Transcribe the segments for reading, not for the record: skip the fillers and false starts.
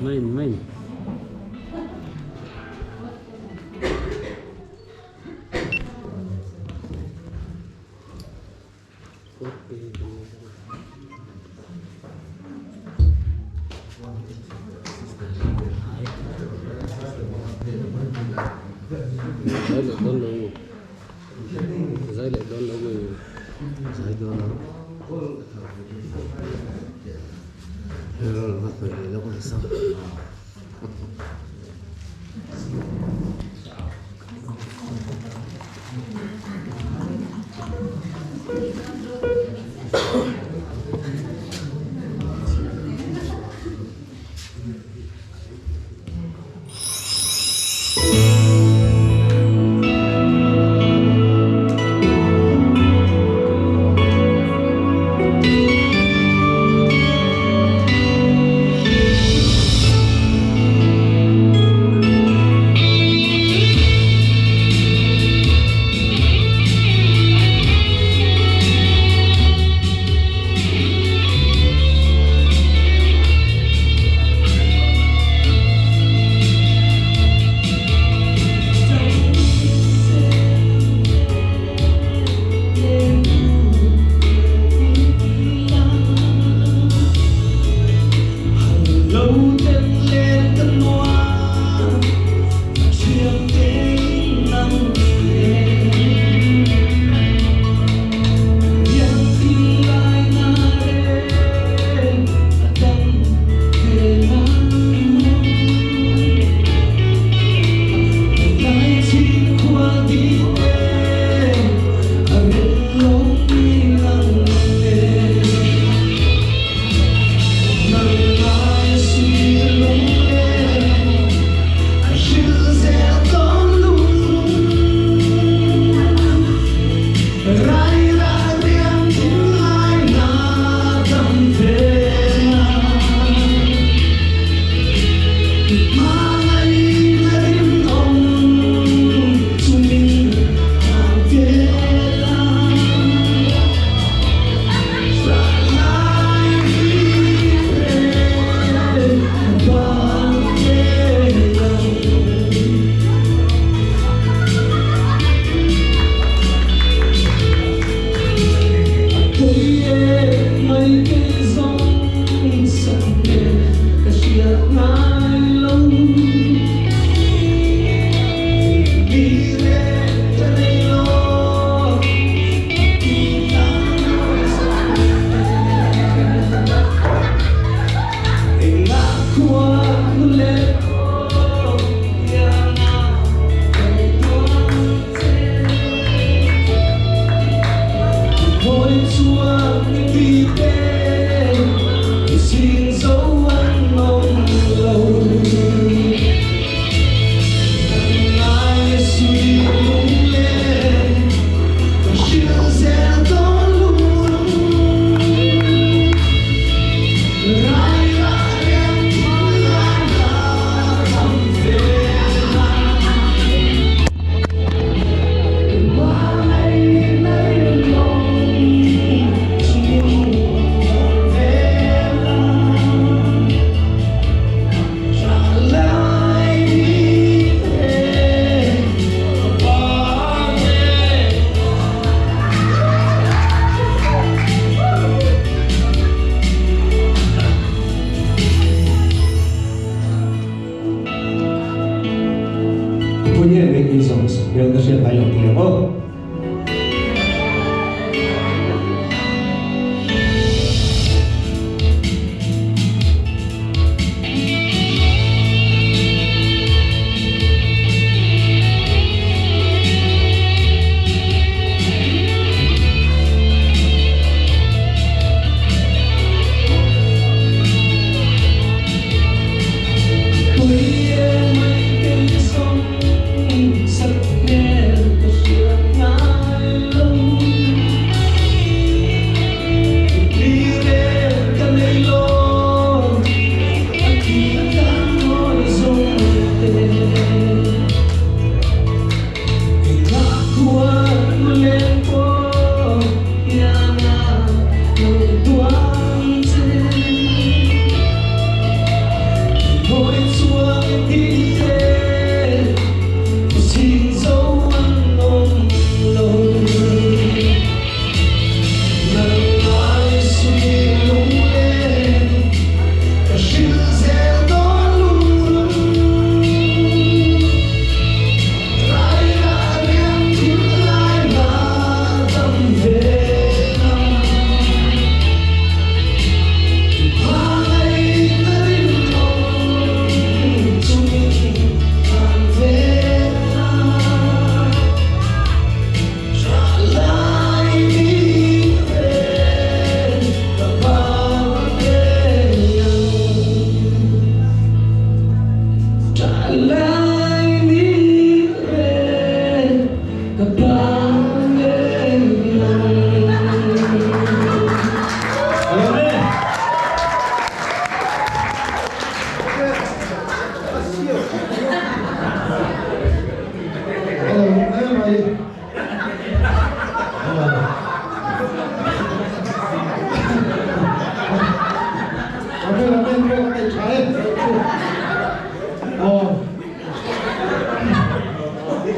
Main, main. Zai leh dawn lo maw? Zai leh dawn lo maw? Zai dawn lo.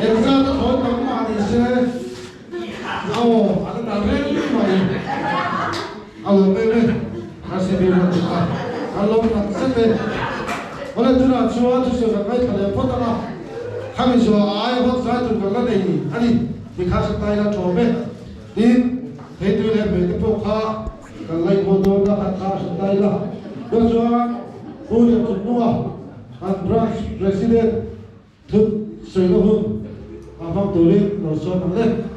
Engzat a thawn tam mah ni se aw a la dal reng mai. A lawm em e, RCB ruat tuk a, kan lawm tak zet e. Awle tunah chuan thusawi kan ngaithla leh phawt ang a, khami zuah a aia hawt zai tur kan la nei a ni tih kha hre ta ila ṭawm e. Tin, theitui leh hmei te pawh kha kan la inhaw dawn a, khat kha hre ta ila. Tunah chuan Pu Lianchungnunga kan Branch President Thut sawi na hun a hmang turin lo sawn ang le.